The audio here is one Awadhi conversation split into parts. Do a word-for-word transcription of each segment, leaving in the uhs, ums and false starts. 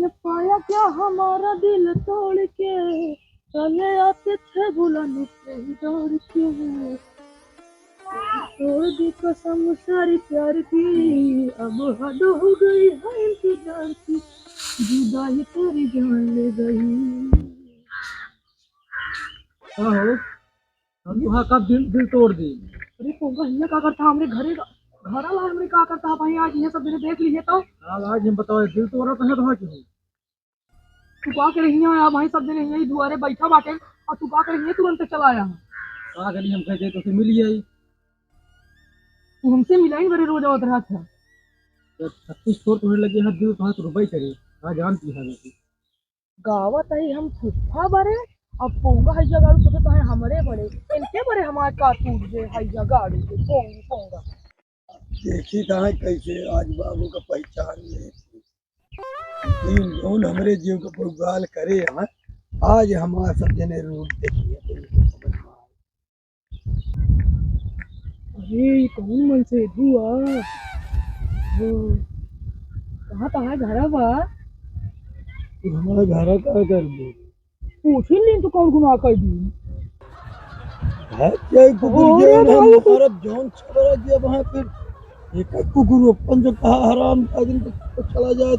पाया क्या हमारा दिल तोड़ के, चले आते थे बुलंद से ही दौड़ के। तोड़ दी कसम सारी प्यार की, अब हद हो गई है इंतजार की, जुदाई तेरी जान ले गई। का हो? हम तुहा कब दिल, दिल तोड़ दी? अरे पोंगा, हियाँ का करता हमरे घरे का, घर वाला हमरे का करता भाई, आज ये सब मेरे देख लिए तो। साला आज हम बताओ, दिल तोड़ा तो है तो क्यों? तू का करे हियाँ आया भाई, सब जने यही दुआरे बैठा बाटे, और तू का करे हियाँ तुरंत चला आया? का करी, हम कहे तो से मिल जाई। तू हमसे मिलाई बरे रोज आवत रहत है। जब छत्तीस चोर तुम्हें लगे हाथ दिल तो हाथ रुपई करे, का जानती है वैसे? गावत ही हम फुफ्फा बरे, अब पोंगा है जगाड़ू तो, तो है हमरे बरे, इनके बरे हमारे का टूट जे है जगाड़ू के पोंगी पोंगा। देखी कहाँ कैसे आज बाबू का पहचान ले। दिन जौन हमरे जीव का पुरगाल करे हैं, आज हमार सब जने रूप देखिए, तो इनको समझ में आए। अरे, ये कौन मन से दुआ? ओ, कहाँ तहार घरा बा? तू हमारा घरा का कर दे? पूछ ही लेन, तू कौन गुनाह कर दी? है क्या कुकुर अरे जान है भाई। मारब जौन छबरा दिया वहाँ फिर एक कुकुर अपन जो कहा हराम का दिन तो चला जाए।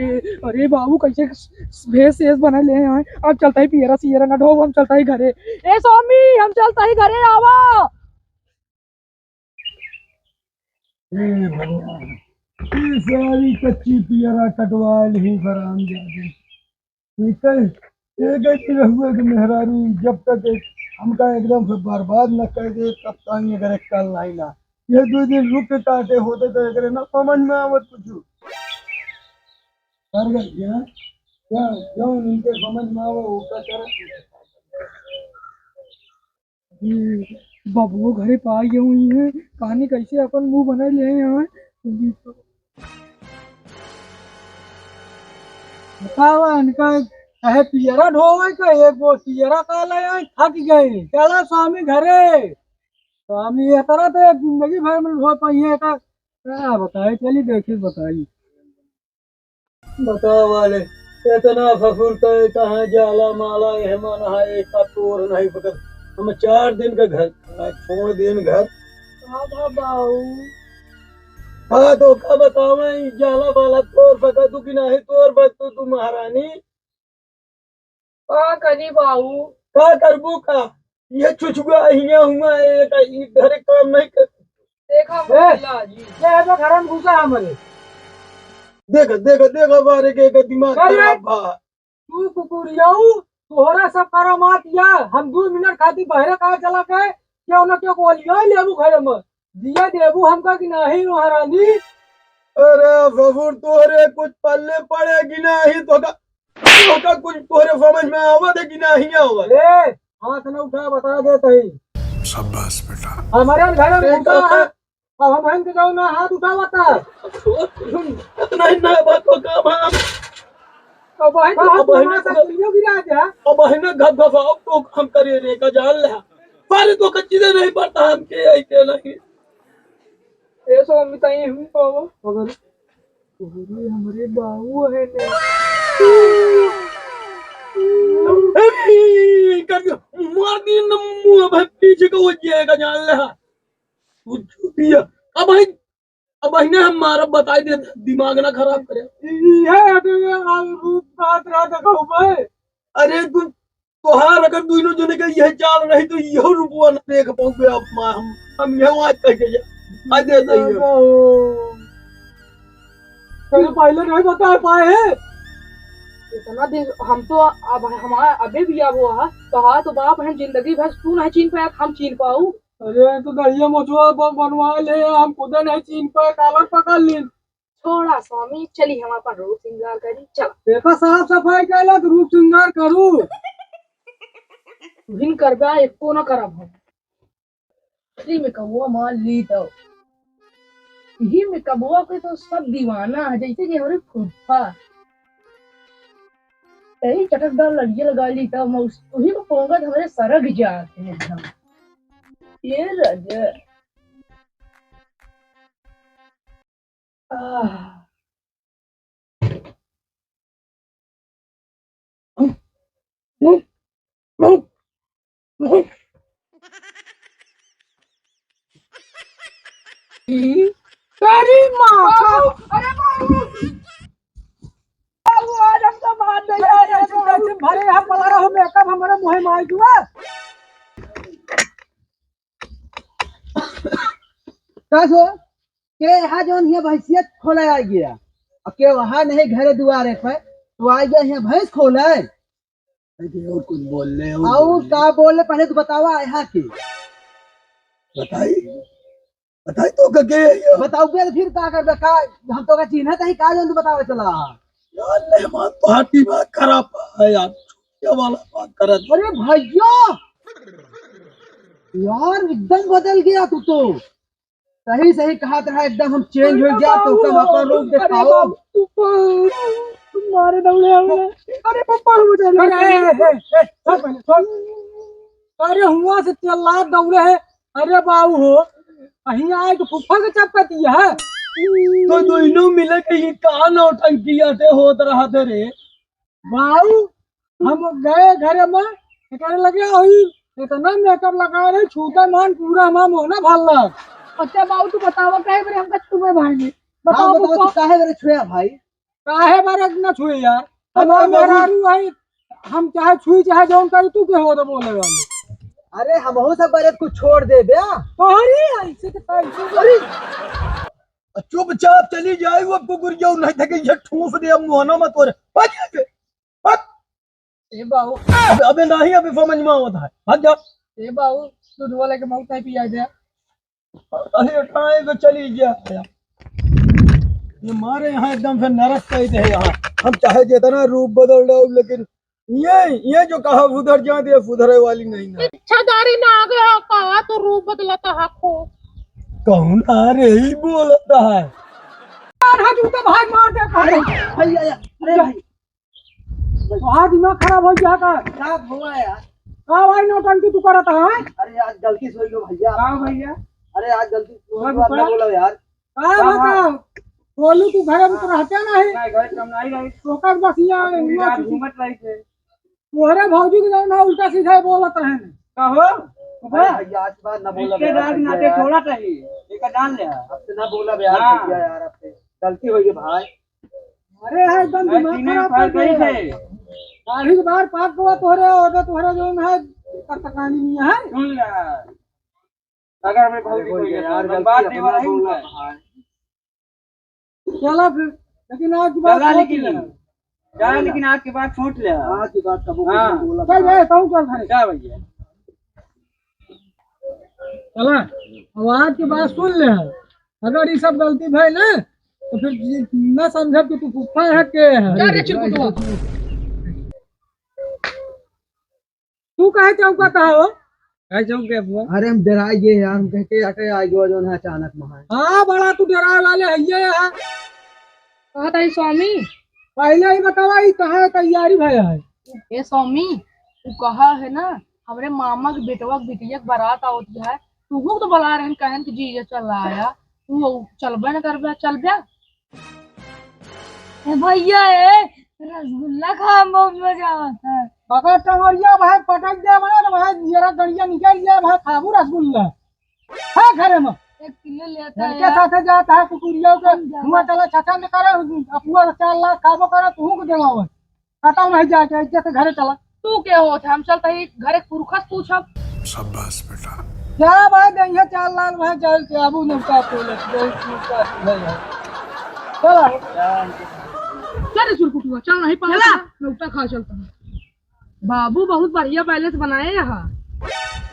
ए, अरे बाबू, कैसे भेष सेष बना ले हैं? अब चलता ही पियरा सियरा ना ढोब, हम चलता ही घरे। ए स्वामी, हम चलता ही घरे, आवा। हे भगवान, ई सारी कच्ची पियरा कटवा ली हरामजादे। ठीक है, एक एक रहुए के मेहरारू जब तक एक हमका एकदम से बर्बाद न कर दे, तब तक ये करे कल नहीं ना। ये दो दिन रुक के काटे होते तो एकरे ना समझ में आवत कुछ। कर गए क्या? क्या, क्या उनके समझ में आवे, वो क्या करे? हम्म, बबुओ घरे पाई गए हुई हैं, कहानी कैसे अपन मुंह बना ले हैं। बतावा, इनका चाहे पियरा ढोवे का, एक गो पियरा का ले आए, थक गए। चला स्वामी घरे। स्वामी ये तरह तो एक जिंदगी भर में ढो पाइए का, क्या बताए, चली देखी बताई। बताओ वाले, इतना फफुरता है, कहाँ जाला माला, यह मन है, एक का तोर नहीं पकड़। हम चार दिन का घर, छोड़ दिन घर। का भा बाऊ? हाँ, तो का बतावे, ई जाला माला तोर पकड़ तू कि नहीं, तोर पकड़ तू, तू महारानी। का करी बाऊ? का करबू का? ये छुछुआ हिया हुआ है, ये का, ये घरे काम नहीं कर। देखा ए, भैया जी। ये है तो घर में घुसा हमारे। देख, देख, देख, हमारे के, के दिमाग अरे! खराब बा। तू कुकुरियाऊ, तोहरा सब करामात या, हम दो मिनट खातिर बहरे का चला गए, क्या उन्हें क्यों बोलिया लेबू घर में? दिया देबू हमका कि नहीं महारानी? अरे ससुर, तोहरे कुछ पल्ले पड़े कि नहीं? तो का, तो का कुछ तोहरे समझ में आवत है कि नहीं आवत? ए, हाथ न उठा, बता दे तही। शाबाश बेटा। हमारे घर में बेटा। घुसा है, अब हम हन के जाओ ना हाथ उठावता। इतना ही ना बात को काम हम। अब बहन अब बहन हमारा को साथ गिरा जा। अब बहन घप घप आओ तो हम करे रे का जान ले। पर तो का चीजें नहीं पड़ता हमके, ऐसे नहीं। ये सब हम बताइए हम पावा। अगर तोहरे हमरे बाबू है ने। ए, कर दियो। मार दी न मुंह अब पीछे को वो जाएगा जान ले। तू चुपिया। अब भाई, अब भाई ने हम मारा बताई दे, दिमाग ना खराब करे। ये है, अरे, आप रूप बात रहा था कहूँ मैं। अरे तू तोहार अगर दुइनो जने के यह चाल रही तो यह रुपवा न देख पाऊबे अब माँ हम, हम यह आज कह के जा, आज दे दे ये। पहले पहले नहीं बता पाए हैं। इतना दिन हम तो अब हमारा अबे भी अब हुआ, तोहार तो बाप है, जिंदगी भर तू नहीं चीन पाया, हम चीन पाऊ। अरे तो दहिया मोचवा ब-, बनवा ले, हम खुदे नहीं चीन पाए, कालर पकड़ लीन। छोड़ा स्वामी, चली हम अपन रूप सिंगार करी, चला। देखा साफ सफाई कैला तो रूप सिंगार करू। तुहिन करबा, एको न करब हम। फ्री में कबुआ मार ली तो। यही में कबुआ के तो सब दीवाना है, जैसे कि हमारे फूफा। यही चटकदार लड़िया लगा ली तो हम उस, वही को पोंगत हमारे सरग जाते हैं एकदम। ये राजा। आह। तेरी माँ का। बाबू, अरे बाबू। बाबू, आज हमका मार दे यार। कैसे, कैसे भरे यहाँ पला रहा हो, मेकअप हमारे मुँह में आई जुआ। का सो? के यहाँ जौन हियाँ भैंसिया खोले आ गया, और के वहाँ नहीं घरे दुआरे पे, तो आ गया यहाँ भैंस खोले। अरे और कुछ बोल ले, और और बोल ले। का बोले, पहले तो बतावा यहाँ के। बताई, बताई तो का के है ये? बताओ बे, तो फिर का करबे? का हम तो का चिन्हत ही का, जौन तू बतावे चला? यार मेहमान तो हर दिमाग खराब है यार, छुट्टिया वाला बात करत। अरे भैया, यार एकदम बदल गया तू तो। सही सही कहा था, एकदम हम चेंज हो गया, तो कब अपन रूप दिखाओ। मारे दौड़े हमने। अरे पप्पा, हो जाए। अरे, ए, ए, ए, ए, छोड़ पहले, छोड़। अरे हुआ से तेला दौड़े है। अरे बाबू हो, कहीं आए तो फुफा के चपका दिया है। तो दोनों मिले के ये कहाँ नौटंकी आते होत रहा थे रे? बाऊ, हम गए घरे में, एकरे लगे वही इतना मेकअप लगा रहे, छूटा मान पूरा हमार मोहना भरलक। अच्छा बाऊ, तू बतावा काहे बरे हमका छुए भाई ने? हाँ, बताओ बताओ, पप्पा। तू काहे बरे छुए भाई? काहे बरे इतना छुए यार? अच्छा, हमार बाबू। मेहरारू है, हम चाहे छुई चाहे जौन करी, तू के हो तो बोले वाले? अरे हमहू सब बरे कुछ छोड़ दे बे। अरे ऐसे तो कैसे? अरे चुपचाप चली जाए, वो कुकुर जाऊ नहीं थे कि ये ठूस दे अब मोहना में तोरे। भाग यहाँ से। भाग। ए बाऊ। अबे, अबे नहीं, अबे समझ में आवत है। भाग जा। ए बाऊ, दूध वाले के मौत नहीं पिया दे। अरे टाइम पे चली गया। ये मारे यहाँ एकदम से नरक कह दे यहाँ। हम चाहे जितना रूप बदल डाओ, लेकिन ये, ये जो कहा उधर जा दे, सुधरे वाली नहीं ना। इच्छाधारी ना आ गया, कहा तो रूप बदलता है खो। कौन आ रे ही बोलता है? मार, हाँ, जूता भाई मार दे, भाई। भैया, या, अरे भाई। तोहार दिमाग खराब हो गया का? का हुआ यार? का भाई नौटंकी तू करत है? अरे यार गलती से हो गयो भैया। का भैया? अरे यार गलती से हो गयो, ना बोला यार। का का बता? बोलू तू घर में तो रहते नहीं। नहीं, घर में नहीं रही। ओकर बस यहाँ पूरी हुआ रात कि घूमत रही थे। तोहरे भौजी के जौन है उल्टा सीधा बोलत रहन। का हो? अरे भैया, आज के बाद ना बोला रिश्तेदार भैया, नाते यार। छोड़ा चाहिए। एक डाल ले। अब से ना बोला भैया, हाँ। भैया यार, अब से गलती हो गई भाई। अरे है एकदम भाई, दिमाग सीने खराब फाड़ कर दिया गई यार। थे। दाढ़ी के बार पाक गवा तोहरे, ओदे तोहरे जौन है, कतकानी नहीं है। सुन ले। अगर मैं अरे भौजी हो को गया ये यार, बोल, गलती बात अपना देवा नहीं बोला है। भाई। चला फिर, लेकिन आज की बात चला सोच लेकिन, ले। जा लेकिन आज के बाद सोच ले। आज की बात कबो हाँ। कुछ ना बोला चल भाई। भाई, कहूँ चल भाई। जा भैया। चला, अब आज के बाद सुन ले। अगर ये सब गलती भई ना, तो फिर ये ना समझब कि तू फूफा है के है। जा रे चिरकुटवा। तू काहे चौंकत हो? काहे चौंक गया बुआ? अरे हम डराई गए यार, हम कह के आके आ गयो जौन है अचानक में है। हाँ, बड़ा तू डराए वाले है ये यार। कहा था ये स्वामी? पहले ही बतावा, ये कहाँ तैयारी भया है? ए स्वामी, तू कहा है ना, हमरे मामा के बेटवा के बिटिया के बारात आवत है, तू तो बला रहन, कहन कि जीजा चल आया, तू चलबे न करबे, चलबे? ए भैया, ए रसगुल्ला खाए में बहुत मजा आवत है। अगर टंगरिया भाई पटक दे बना तो भाई जरा गड़िया निकल जाए भाई, खाबू रसगुल्ला। हाँ, घरे में। एक किलो लेता लड़के है। साथे जात है कुकुरिया के, हम जाना। हुआ चला चाचा ने करे, अपुआ चार लाख खाबो करे, तू को देवावे। खत्म नहीं जाके, इज्जत से घरे चला। तू के होत है? हम चलता ही घरे पुरखा से पूछब। शाबाश बेटा। क्या भाई, नहीं है चार लाल भाई, जाए के आबू नौका पे ले, बहुत नौका पे ले जाए। चला। चल रे चुरकुटुआ, चल नहीं पाला, चला। नौका खा चलता है। बाबू बहुत बढ़िया बैलेंस बनाए यहाँ।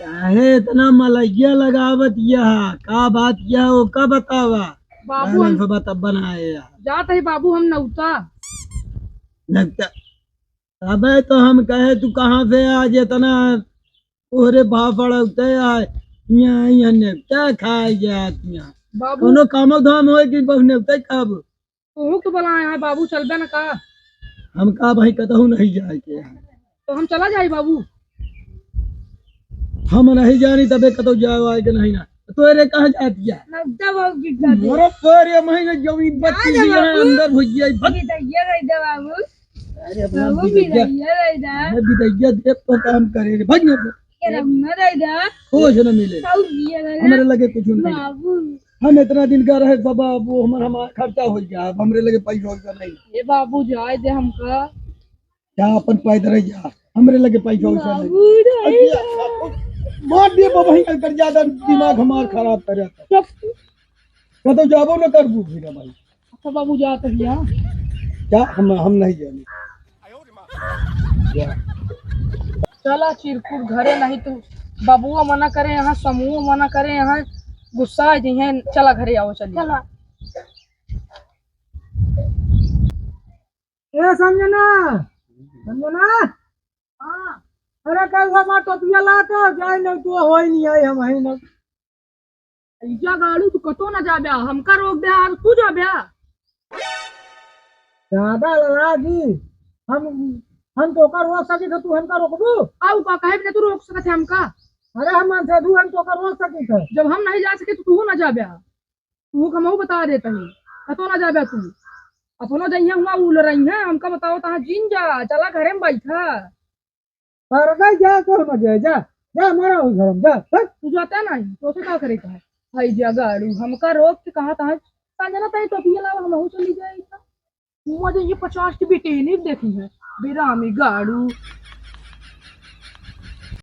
काहे इतना मलैया लगावत यहाँ? का बात किया हो, का बतावा? बाबू बैलेंस हम बता बनाए यहाँ। जात है बाबू हम नौता। नौता। अबे तो हम कहे तू कहाँ से आज इतना तोहरे भाव पड़ते आए? यहाँ, यहाँ नेवता खाए जात यहाँ। बाबू। कोनो कामो धाम होए कि बस नेवता खाब? तोहू के बुलाए हैं बाबू, चलबे न का? हम का भाई कतहू नहीं जाए के हैं। तो हम चला जाई बाबू। हम नहीं जानी तबे कतहू जाए आए के नहीं ना। तो रे कहाँ जाती है? नौता बाबू की जाती है। मोरो तोरे महीने जमीन बत्ती जा दिया है, बाबू। अंदर घुस जाई, भग। ये तो ये रह जा बाबू। अरे अपना बाबू बिदैया, बिदैया दे दा। मैं बिदैया देब तो काम करे रे, भाग यहाँ से। ये रहुआ दे दा। कुछ न मिले। और ये दे दा। हमरे लगे कुछ नहीं। बाबू। हम इतना दिन का रहे बाबा, अब वो हमर, हमार खर्चा हो गया, अब हमरे लगे पैसा वैसा नहीं। ये बाबू जाए दे हमका। जा अपन पैदल ही जा, हमरे लगे पैसा वैसा नहीं। बाबू रे। अरे, मार दिए बाबा, ही कर ज्यादा दिमाग हमार खराब करे। चुप। कतो जाबो न करबू फिर भाई। अच्छा बाबू जा तो भैया। जा, हम, हम नहीं जाने। जा। चला चिरकुट घरे, नहीं तो बाबुओ मना करे यहाँ, समूहो मना करे यहाँ, गुस्सा आ जइहे। चला घरे आओ, चलिए। चला। ए संजना, संजना। हाँ। अरे कल हमार टोपिया ला तो जाए, नहीं तो होई नहीं आई हम ही ना। ऐजा गाड़ू तू कतो ना जाब्या, हमका रोक दे और तू जाब्या। ज्यादा लड़ा जी, हम, हम तोका रोक सकी तो तू हमका रोकबू? आऊ का कहे बिना तू रोक सकत है हमका? अरे हम मन से दू हम तोका रोक सकी थे। जब हम नहीं जा सके तो तू ना जाब्या। तू हमहू बता देता ही, कतो ना जाबे तू। अपनो जइहे हुआ उल रही है, हमका बताओ तहाँ जिन जा, चला घरे में बैठा। पर गई जा, कौन मजे जा, जा हमारा हुई घर में जा, हट। तू जाता नहीं, तो से का करे का है? भाई जा गाड़ू, हमका रोक के कहाँ तहाँ, संजना ताई टोपिया लावा, हमहू चली जाए। मुझे ये पचास की बेटी नहीं देखी है, बेरामी गाड़ू।